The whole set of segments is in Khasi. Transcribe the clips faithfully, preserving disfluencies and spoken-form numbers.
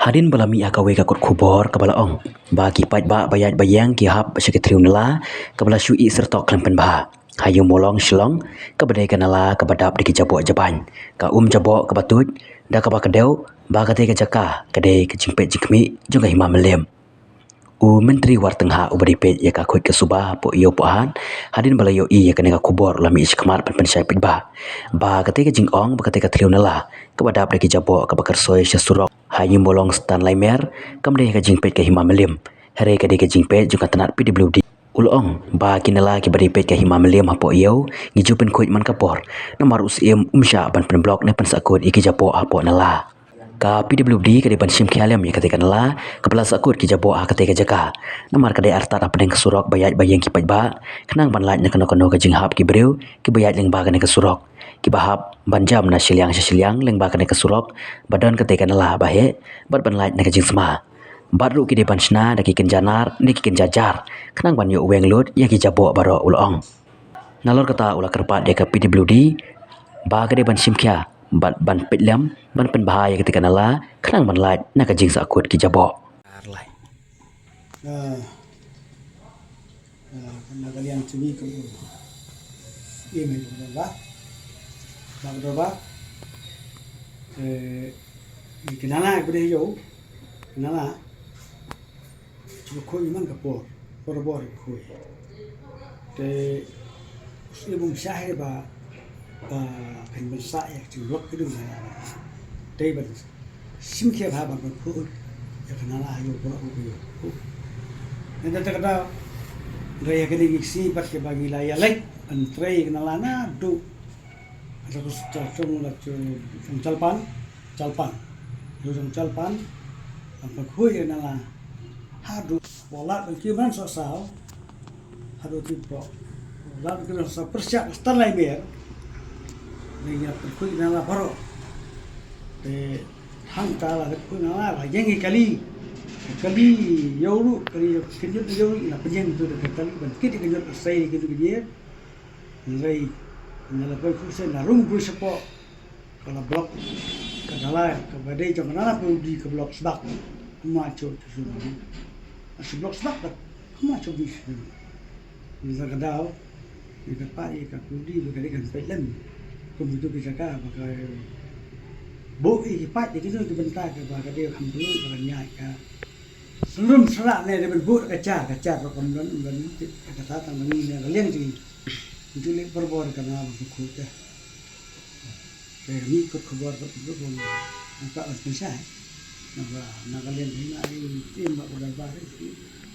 Hadien ba la mih ha kawei ka kot khubor kaba la ong ba ki paidbah ba ïaid ba ïeng ki hap sha ka thliew nala kaba la shu ih syrtok khlem pynbha ha Ïewmawlong Shillong, kaba dei ka nala kaba dap da ki jaboh jabain, ka um jaboh kaba tuid da kaba kdew, ba katei ka jaka ka dei ka jingpeit jingkhmih jong ka hima mylliem. U Myntri Wartenghah uba dei peit ïa ka khuid ka suba hapoh Ïewpohat, hadien ba la ïohi ïa kane ka khubor, la mih shakhmat ban pynshai paidbah ba katei ka jingong ba katei ka thliew nala kaba dap da ki jaboh kaba kyrsoi sha surok ha Ïewmawlong Stanlaimer kam dei ka jingpeit ka hima mylliem, hynrei ka dei ka jingpeit jong ka tnat P W D. U la ong ba ki nala kiba dei peit ka hima mylliem hapoh Ïew ngi ju pynkhuid man ka por, namar u Syiem um shah ban pynblok ne pynsahkut ïa ki jaboh hapoh nala. Ka P W D ka dei ban shim khia lem ïa katei ka nala kaba la sahkut ki jaboh ha katei ka jaka, namar ka dei artat hapdeng ka surok ba ïaid ba ïeng ki paidbah, khnang ban lait na kano kano ka jinghap ki briew kiba ïaid lyngba kane ka surok, kiba hap ban jam na shiliang sha shiliang lyngba kane ka surok ba don katei ka nala ba heh, bad ban lait na ka jingsma. Bad ruh ki dei ban shna da ki kynja nar ne ki kynja jar, khnang ban ïoh weng lut ïa ki jaboh baroh, u la ong. Nalor kata u la kyrpad ïa ka P W D ba ka dei ban shim khia bad ban peit lem ban pynbha ïa katei ka nala, khnang ban lait na ka jingsahkut ki jaboh. Ah, ah, na ka liang jong ngi kum u Syiem, ïa ka dorbar, ïa ka dorbar, eh, ïa ka nala kaba dei ïa u, ka nala, shu khuid man ka por, por bor khuid. Te u Syiem um shah hi ba, ba kan ban sah ïa ka jingblok ka dum na. Te ban shim khia bha ban khuid ïa ka nala ïa u por u ïa u. Nangta kata ka ïa kane ngi sngew pat kiba ngi la ïaleit ban trei ïa ka nala naduh, kata ka sdang la jong Jalpan, Jalpan. Jong Jalpan ban pynkhuid ïa ka nala haduh Ba lad ban kiew man sa saw. Haduh tip ba lad ban kiew man sa pyrshah ka Stanlaimer. Ngi ïa pynkhuid nala baroh. Te hangta la pynkhuid nala la ïeng ki kali. Kali ïew ruh, kali kynjut ïew ruh, la pynïeng tu da ka kali ban kit ïa ka kynjut, sei ïa ka kynjut. Hynrei nala pynphuh shen na rung briew shapoh. Ka la block ka nala kaba dei jong ka nala pynlong ka block sbak. Kumba shu shu shu block sbak ka kumba shu bi shu. Ngi sa ka daw ngi ka pat ïa ka pynlong ba ka dei kan peit lem. Kum itu ki jaka ba ka buh ïa ki pat ïa ki tu ki bynta kaba ka dei kham pynlong ba ka ïaid ka. Sngewsih sra ne dei ban buh ka jar, ka jar ruh kam don, ban tip ka kata tang ban ngi ne ka liang jong ngi. Ngi ju leh borbor ka nala ban khuid te. Te ngi kut khubor ba ngi kut ban ngi pat ban pynshai. Naba na ka liang jong ngi na ngi tim ba u dorbar,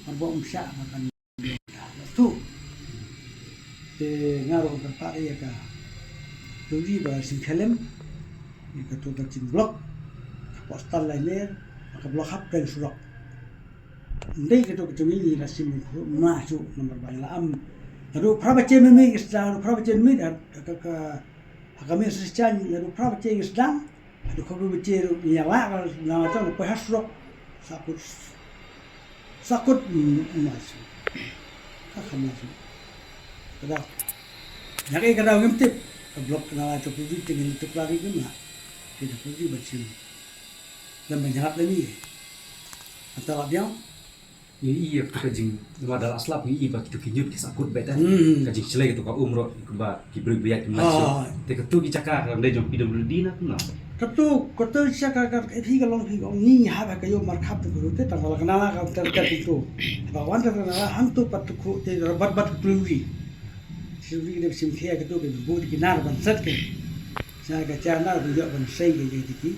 naba um shah ba kan tu. Te nga ruh nga kyrpad ïa ka Puli ba shim khlem ïa ka tu ka jing block. Ka poh Stanlaimer, ka block hap peng surok. Ndei ka tu ka jong ngi la shim ma shu namar ba la am. Naduh phra baje mynmiet ngi sdang, naduh phra baje mynmiet ha ka, ka, ha ka mih sa shan, naduh phra baje ngi sdang. Haduh khatduh baje ruh ngi ïa lah ka na la jong poi ha surok. Sahkut. Sahkut, mm, mm, ma shu. Ka kham ma shu. Ka daw. Ïa ka, ka daw ngim tip. Ka block ka nala jong phi te ngin tip lari ngim lah. Te jong phi ban shim. Lem ban ïarap lem ïa. Hangta la biang. Ngi i ïa ka jing, namar da la slap ngi i ba kitu ki ñiut ki sahkut beit. Hmm. Ka jingshlei katu ka um ruh, kumba ki briew ba ïaid ki mlien. Ah. Te katu ki jaka ka dei jong P W D na kumno? Katu, katu jaka ka, ka phi ka long phi ka ong ngi hap ka ïoh markhap tu katu te tang la ka nala ka ter ter tu. Ba wan ter nala hangtu pat tu khu te bat bat tu ri. Shu ri de sim khia katu ke bu ki nar ban set ke. Sa ka cha nar bu ïoh ban sei ke ke ki.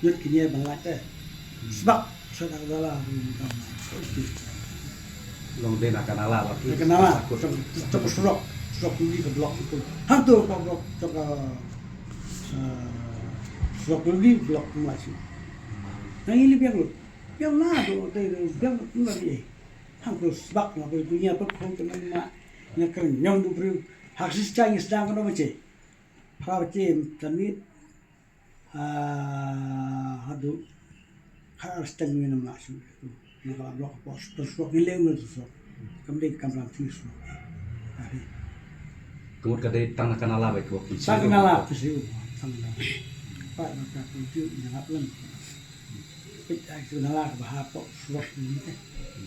Ñiut ki ñier ban lait te. Sbak, sbak ka la. Long dei na ka nala ba ki. Na ka nala, sbak. Sbak, sbak surok, sbak puli ka block tu. Hangtu ka block, sbak, eh, sbak puli block tu ma shu. Na ngi li biang lut. Biang na tu, te biang lut na ri. Hangtu sbak na ko tu ñier pat khong tu na ma. Ñier kren ñong du briew. Hak sis cha ngi sdang ka no ma che. Phra ba che, tanit. Ah, haduh. Kha ar steng ngi nam la shu. Ngi ka la block post, post block ngi leng ngi post block. Kam dei kam ram finish block. Ah, dei. Ka mut ka dei tang na ka nala ba ko. Tang na nala, pisi u, tang na nala. Pat na ka pun tiu, ngi ngap lem. Peit ai tu na la ka ba ha pok surok ni eh.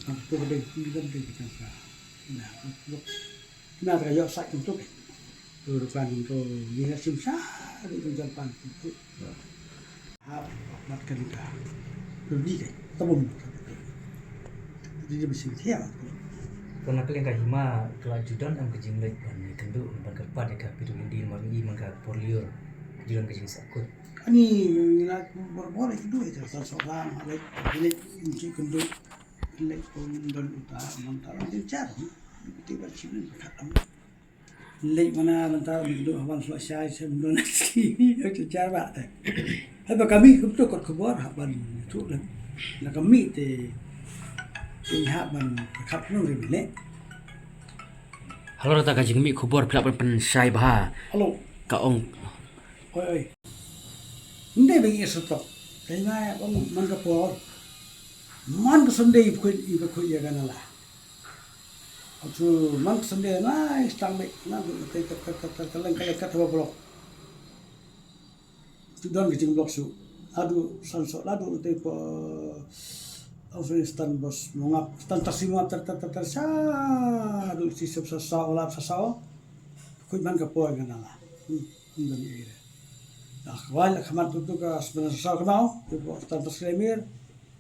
Ang tu ka dei ni kan dei ka tang ka. Na surok. Na ka yo sa kum tu ke. Tu rupan tu ni na sim sa dei tu jalan pan tu. Ha mat kan ka. Tu ni ke. Tabung. Jadi mesti dia. Kon na ka liang ka hima ka la ju don em ka jingleit ban ïakynduh ban kyrpad ïa ka P W D namar ngi man ka por lyiur ju don ka jingsakut. Ani ngi la bor bor ïakynduh ïa ka sohra ha leit ha leit ngi ïakynduh leit pun don uta man ta la jynjar. Ti ban shin ka khat am. Leit mana ban ta ïakynduh ha ban soh shai sem don ski ïa jynjar ba te. Haba kami kumtu kot khubor ha ban tu la. Na kami te. Te ha ban khap nong ri bine. Halor ta ka jingmih khubor phi lah ban pynshai bha. Halo. Ka ong. Oi oi. Nde ba ngi sotok. Kai na ya ong man ka por. Man ka Sunday i ba khuid i ba khuid ïa ka nala. Atu man ka Sunday na i stang me na du te ka ka ka ka ka leng ka leng ka ta ba blok. Tu don ka jingblok shu. Adu san so la du te pa. Au shu stan bos mongap stan taksi mongap tar tar tar tar sha. Adu si sep sa sa ola sa sa. Khuid man ka poi ka nala. Hmm, hmm, don ire. Dah kwal ka mat tu ka sebenarnya sa sa ka mau. Tu pa stan taksi lemir.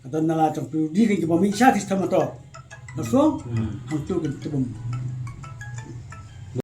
Ka don nala jong P W D ka jong ba mi sha ti sta motor. Na song. Hmm. Hang tu kan tebum.